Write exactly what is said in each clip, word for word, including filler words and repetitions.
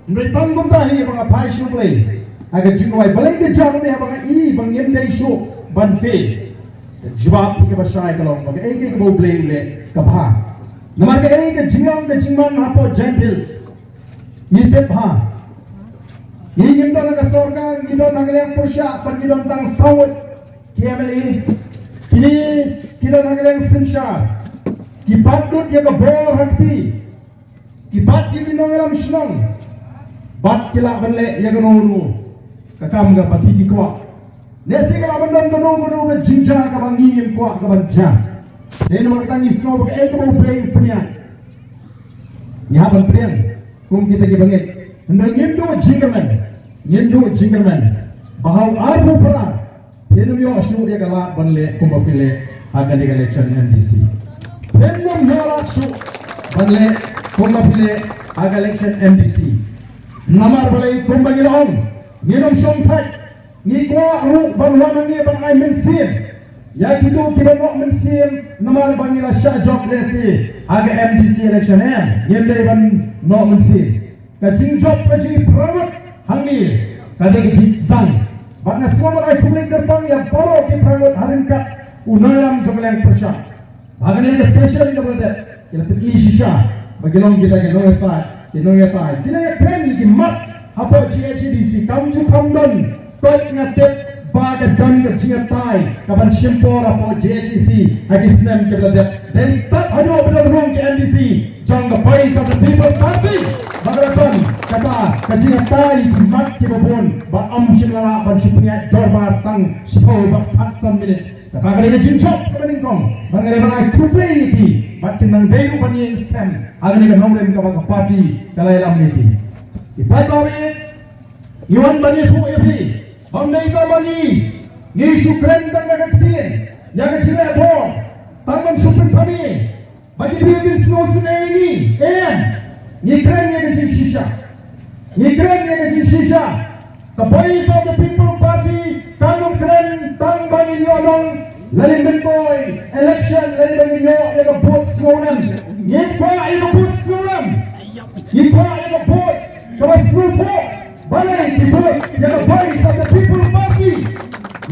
Hynrei tang kumta hi ba nga phai sha U Blei ha ka jingduwai, balei ka jong ne haba nga i ba ngim dei shuh ban fail? Ka jubab hi kaba shai ka long ba kaei kaei kaba U Blei u leh ka bha. Namar kaei ka jingong ka jingman hapoh Jaintia Hills? Ngi tip bha, ngi ngim don ha ka sorkar, ngi don ha ka liang pyrshah, bad ngi don tang saw ngut ki M L A. Kine ki don ha ka liang synshar, ki bat lut ïa ka bor ha kti, ki bat ïa ki nongïalam shnong, bad ki lah ban leh ïa kano kano ka kam kaba ki ki kwah. Lehse ka lah ban don kano kano ka jingjia kaba ngi ngim kwah ka ban jia. Dei namar kata ngi sngew ba kaei kaba U Blei u pynïaid, ngi hap ban pdiang kum kita kiba ngeit. Hynrei ngim duh jingkyrmen, ngim duh jingkyrmen ba ha u arphew phra phin ym ïoh shuh ïa ka lad ban leh kumba phi leh ha kane ka election M D C. Phin ym ïoh lad shuh ban leh kumba phi leh ha ka election M D C. Namar balei? Kumba ngi la ong, ngin ym shong thait. Ngi kwah ruh ban wan hangne ban ai mynsiem ïa kito kiba noh mynsiem, namar ba ngi la shah jop lehse ha ka M D C election, em? Ngim dei ban noh mynsiem. Ka jingjop ka jingpyrshah hangne ka dei ka jingsdang. Bad nga sngewbha ban ai khublei kyrpang ïa baroh ki paralok ha ryngkat u nongïalam jong ka liang pyrshah. Ha kane ka session kaba la dep, ki la pyni shisha ba ki long kita ki nongïasaid, ki nongïatai, ki la ïakren ki mat hapoh G H A D C. Kam ju kham don, toh nga tip ba ka don ka jingïatai kaban shim por hapoh G H A D C ha ki snem kiba la dep. Dei tad haduh ba don rung ki M D C jong ka Voice of the People Party ba ka la don kata ka jingïatai ki mat kiba bun ba ym shym la lah ban shu pynïaid dorbar tang shiphew bad khatsan minit. Kata ka dei ka jingjop kaba nyngkong. Bad nga dei ban ai khublei ïa ki bad kin nang dei ruh ban ïeng skhem ha kane ka nongrim kaba ka party ka la ïalam ïa ki. Ki paidbah, ngi wan ban ïathuh ïa phi ba ym dei tang ba ngi, ngi shu kren tang da ka ktien ïa ka jingleh bor, tang ban shu pynphai ba ki briew kin sngewsynei ïa ngi. Em, ngi kren ïa ka jingshisha. Ngi kren ïa ka jingshisha. Ka Voice of the People Party kam kren tang ba ngin ïoh long lane myntoi election lane ba ngin ïoh ïa ka vote sngewlem. Ngim kwah ïa ka vote sngewlem. Ngi kwah ïa ka vote kaba sngewthuh. Balei ki vote ïa ka Voice of the People Party?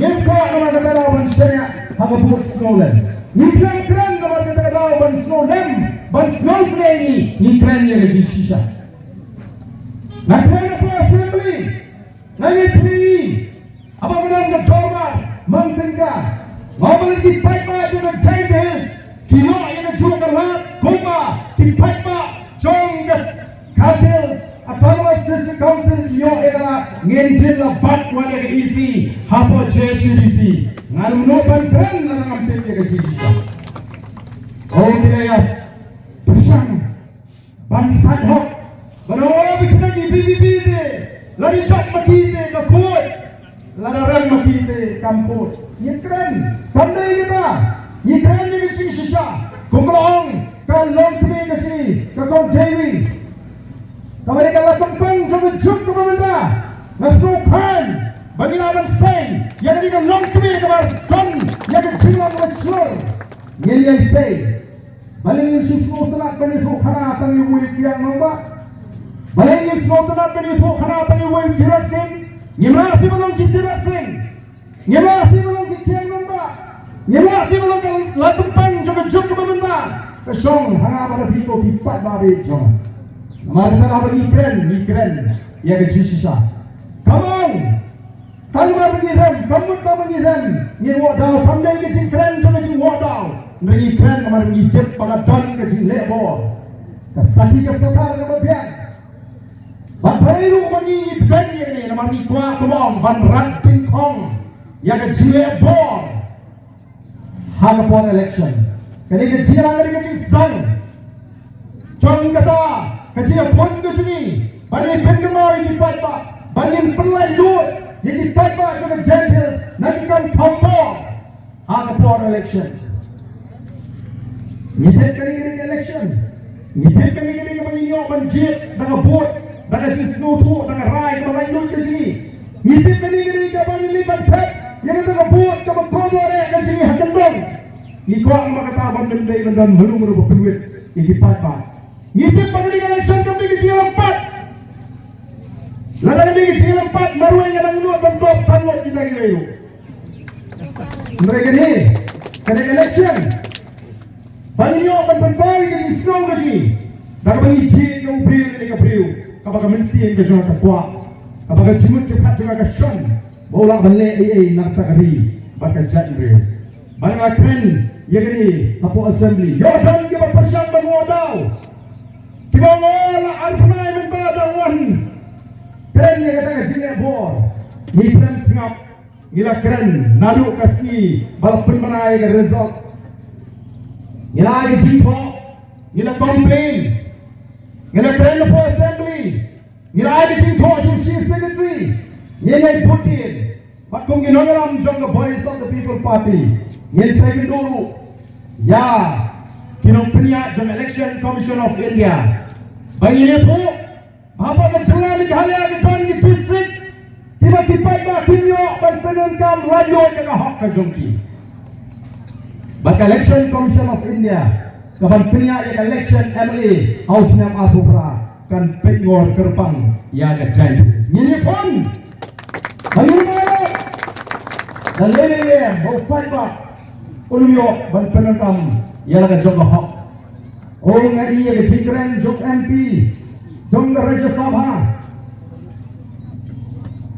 Ngim kwah namar kata ka daw ban shaniah ha ka vote sngewlem. Ngi khlem kren namar kata ka daw ban sngewlem, ban sngewsynei ïa ngi. Ngi kren ïa ka jingshisha. Nga kren hapoh Assembly, nga ïathuh ïa ngi, haba nga don ka dorbar mang tyngka, nga ong ba lada ki paidbah jong ka Jaintia Hills ki ïoh ïa kajuh ka lad kumba ki paidbah jong ka Khasi Hills Autonomous District Council ki ïoh ïa ka lad, ngin jin la bat wan ïa ka E C hapoh J H A D C. Ngan ym nud ban kren lada ngam tip ïa ka jingshisha. Ong ki la ïa pyrshang ban sait hok, ban ong ba ki nang i B B B te, lada i jop ma ki te ka khuid, lada rem ma ki te kam khuid. Ngi kren, kam dei kata. Ngi kren ïa ka jingshisha. Kum ka la ong ka longkmie ka jong ngi, ka Kong Dewi, kaba dei ka latumkpang jong ka juk kaba mynta. Nga sngewkmen ba ngi lah ban sei ïa kane ka longkmie kaba don ïa ka jinglong kaba shlur. Ngin ïa sei. Balei ngin shu sngewtynnat ban ïathuh khana tang ïa uwei u kiang nongbah? Balei ngin sngewtynnat ban ïathuh khana tang ïa uwei u Tirot Sing? Ngim lah shuh ban long ki Tirot Sing. Ngim lah shuh ban long ki kiang nongbah. Ngim lah shuh ban long ka latumkpang jong ka juk kaba mynta. Ka shong ha nga bad ha phi ko ki paidbah jong nga. Namar kata haba ngi kren, ngi kren ïa ka jingshisha. Come on! Tang ba ngi rem, ka mut ba ngi rem, ngi wad daw, kam dei ka jingkren jong ka jingwad daw. Ngi kren namar ngi tip ba ka don ka jingleh bor. Ka sakhi ka sathar kaba biang. Bad balei ruh ba ngi pynbeit ïa kane, namar ngi kwah, kumba ong, ban rat dyngkhong ïa ka jingleh bor ha ka por election. Kane ka jingïalang ka dei ka jingsdang jong kata ka jingïakhun ka jong ngi, ban ïa pynkynmaw ïa ki paidbah, ban ïa pynlait luid ïa ki paidbah jong ka Jaintia Hills na ki kam thombor ha ka por election. Ngi tip kane ka dei ka election. Ngi tip kane ka dei kaba ngin ïoh ban jied da ka vote, da ka jingsngewthuh, da ka rai kaba lait luid ka jong ngi. Ngi tip kane ka dei kaba ngin leit ban thep ïa kata ka vote kaba kordor eh ka jong ngi ha kyndong. Ngi kwah namar kata ban ym dei ban don mano mano ba pynwit ïa ki paidbah. Ngi tip ba kane ka election kam dei ka jingïalam pat. Lada kane ka jingïalam pat marwei nga dang nud ban top san ngut kita kiwei ruh. Hynrei kane, kane ka election, ban ïoh ban pynpaw ïa ka jingsngew ka jong ngi da kaba ngi jied ïa u briew ne ka briew kaba ka mynsiem ka jong ka kwah, kaba ka jingmut jingpyrkhat jong ka ka shong ba u lah ban leh ei ei na ka bynta ka ri bad ka jaitbynriew. Bad nga kren ïa kane hapoh Assembly, ïoh don kiba pyrshang ban wad daw. Kiba ong la ar bnai mynta da wan kren ïa kata ka jingleh bor. Ngi kren sngap, ngi la kren naduh ka sngi ba la pynbna ïa ka result. Ngi la ai ka jingthoh, ngi la complain, ngi la kren hapoh Assembly, ngi la ai ka jingthoh sha u Chief Secretary, ngi la ai bud dien. Bad kum ki nongïalam jong ka Voice of the People Party, ngin sa ïakynduh ruh ïa ki nongpynïaid jong Election Commission of India ba ngin ïathuh ba hapoh ka jylla Meghalaya ka don ki district kiba ki paidbah kim ïoh ban pyndonkam laitluid ïa ka hok ka jong ki. Bad ka Election Commission of India ka ban pynïaid ïa ka election M L A ha u snem arphew phra kan peit ngor kyrpang ïa ka jaitbynriew. Ngin ïakhun ba ngin ïa da lei lei lei ba u paidbah un ym ïoh ban pyndonkam ïa la ka jong ka hok. O nga ïa ka jingkren jong M P jong ka Rajya Sabha,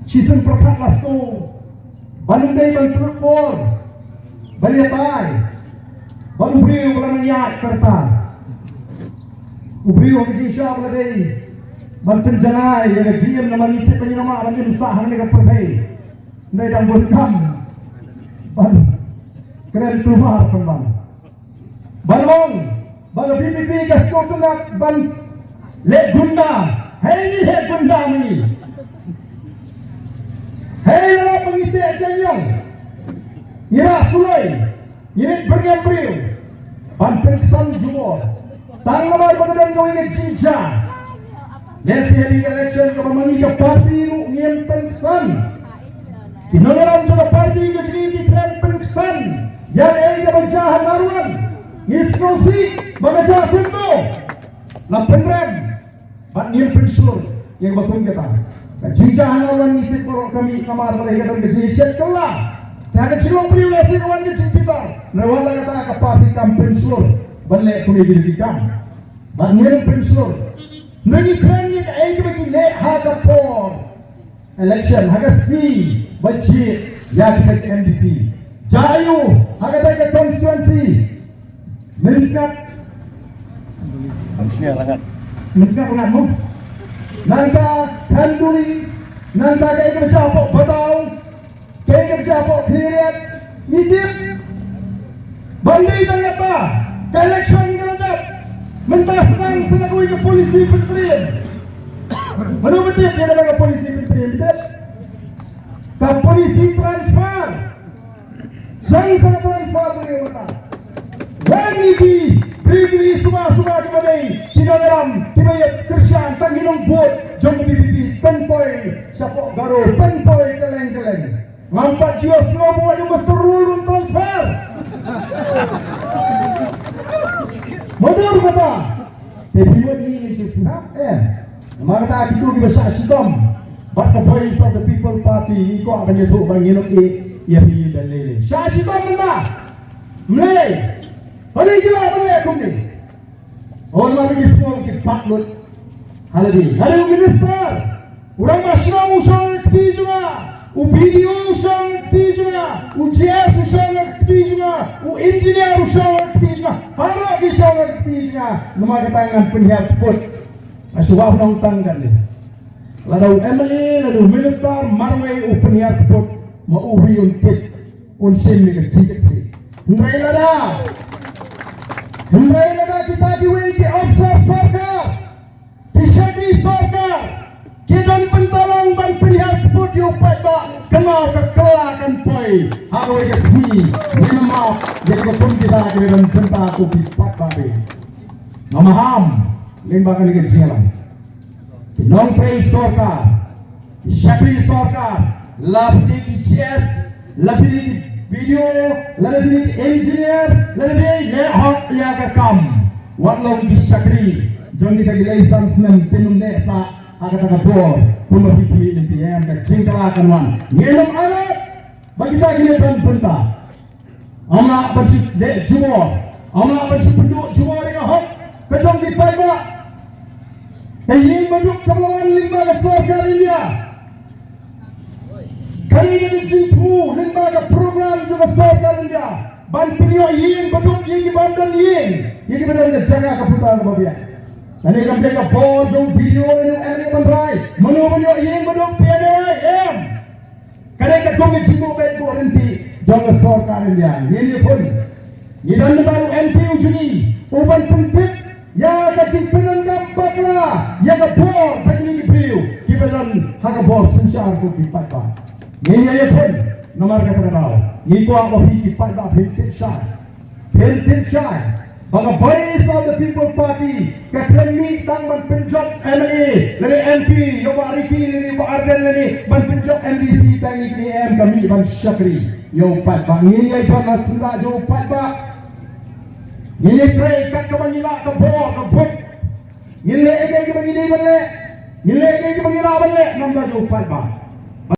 shisien pyrkhat la sngew ban ym dei ban pynlut por ban ïatai bad u briew ba la nang ïaid ka rta, u briew ha ka jingshisha ba la dei ban pynjanai ïa ka jingim namar ngi tip ba ngi nang mah ban im sah hangne ka pyrthei. Hynrei dang bun kam ban kren kulmar pynban. Ban ong ba ka V P P ka sngewtynnat ban leh gunda. Hei, ngi leh gunda ma ngi. Hei, lada ba ngi teh jaiñiong, ngi rah suloi, ngi leit byrngem briew ban pynksan jubor. Tang namar ba ka don kawei ka jingjia. Lehse ha kane ka election kaba ma ngi ka party ruh ngim pynksan. Ki nongïalam jong ka party ka jong ngi ki kren pynksan ïa kaei kaba jia ha Narwan. Ngi sngewsih ba ka jia kumno. La pynrem bad ngim pynshlur ïa kaba kum kata. Ka jingjia ha Narwan ngi tip baroh ka mih namar balei, ka don ka jingshet kylla. Te ha ka jinglong briew lehse ka wan ka jingbitar, hynrei wat la kata ka party kam pynshlur ban leh kumne ki kam. Bad ngim pynshlur. Ngi kren ïa kaei kaba ki leh ha ka por election, ha ka sngi ba jied ïa kita ki M D C. Jia aiu ha kata ka constituency? Mynsngat. Mynsngat Rangad. Mynsngat Rangad mo. Nangta Khanduri, nangta kaei kaba jia hapoh Bhadau, kaei kaba jia hapoh Khliehriat, ngi tip. Ban dei tang kata, ka election ka la dep. Mynta sdang sa kawei ka policy pyntriem. Mano ba tip ïa kata ka policy pyntriem, tip? Ka policy transfer. Sdang sa ka transfer pyntriem mynta. Wan ïa ki briew, ki suba suba kiba dei ki nongïalam kiba ïa kyrshan, tang ki nongbud jong ka V P P, pynpoi shapoh Garo, pynpoi kylleng kylleng. Ngam pat ju ïohsngew ba u Mister Rule un transfer. Mutdur kata. Te phi mut ngi ngi shu sngap, eh. Namar kata kito kiba shah shitom bad ka Voice of the People Party, ngi kwah ban ïathuh ba ngin ym ïeh ïa phi da lei lei. Shah shitom mynta. Ym lei. Balei ki lah ban leh kumne? Hynrei ki sngew ki pat lut. Halade, halade u minister, u rangbah shnong u shong ha ka kti jong nga, u B D O u shong ha ka kti jong nga, u G S u shong ha ka kti jong nga, u engineer u shong ha ka kti jong nga, baroh ki shong ha ka kti jong nga. Namar kata ngan pynhiar kput. Nga shu wad nongtang kane. Lada u M L A, lada u minister marwei u pynhiar kput, ma uwei un tip, un shim ïa ka jingkitkhlieh. Hynrei lada, hynrei lada kita kiwei ki officer sorkar, ki shakri sorkar, ki don bynta lang ban pynhiar kput ïa u paidbah, kynmaw ka kylla kan poi ha kawei ka sngi. Ngin ym map ïa kiba kum kita kiba don bynta, ko ki paidbah. Nga maham lyngba kane ka jingïalang. Ki nongtrei sorkar, ki shakri sorkar, la phi dei ki G S, la phi dei ki B D O, la phi dei ki engineer, la phi dei, leh hok ïa ka kam. Wat long ki shakri jong kita ki lai san snem, phin ym leh sah Kata ka por, kumba phi phi lynti em, ka jingkhlaiñ kan wan. Ngin ym ailad ba kita kine ban bynta. Ym lah ban shu leh jubor, ym lah ban shu pynduh jubor ïa ka hok ka jong ki paidbah. Ka ïing baduk kaba la wan lyngba ka sorkar India. Kane ka dei ka jingthmu lyngba ka program jong ka sorkar India ban pynïoh ïing baduk ïa ki bym don ïing, ïa ki bym don ka jaka ka puta kaba biang. Kane kam dei ka bor jong u B D O lane u M L A ban rai mano ban ïoh ïing baduk, P M A Y, em. Kane ka dei ka jingmut bad ka ryntih jong ka sorkar India. Ngin ïa pun. Ngi don naba u M P u jong ngi uban pyntip ïa ka jingpyndonkam bakla ïa ka bor ba ngi briew kiba don ha ka bor synshar ko ki paidbah. Ngin ïa ïakhun namar kata ka daw ngi kwah ba phi ki paidbah phin tip shai. Phin tip shai ba ka Voice of the People Party ka khlem mih tang ban pynjop M L A lane M P ïa u Bah Ricky lane u Bah Ardent lane ban pynjop M D C tang, ngi em, ka mih ban shakri ïa u paidbah. Ngin ïa ïakhun na syndah jong u paidbah. Ngin ïa trei kat kaba ngi lah ka bor ka buit. Ngin leh ïa kaei kaba ngi dei ban leh. Ngin leh ïa kaei kaba ngi lah ban leh namar jong u paidbah.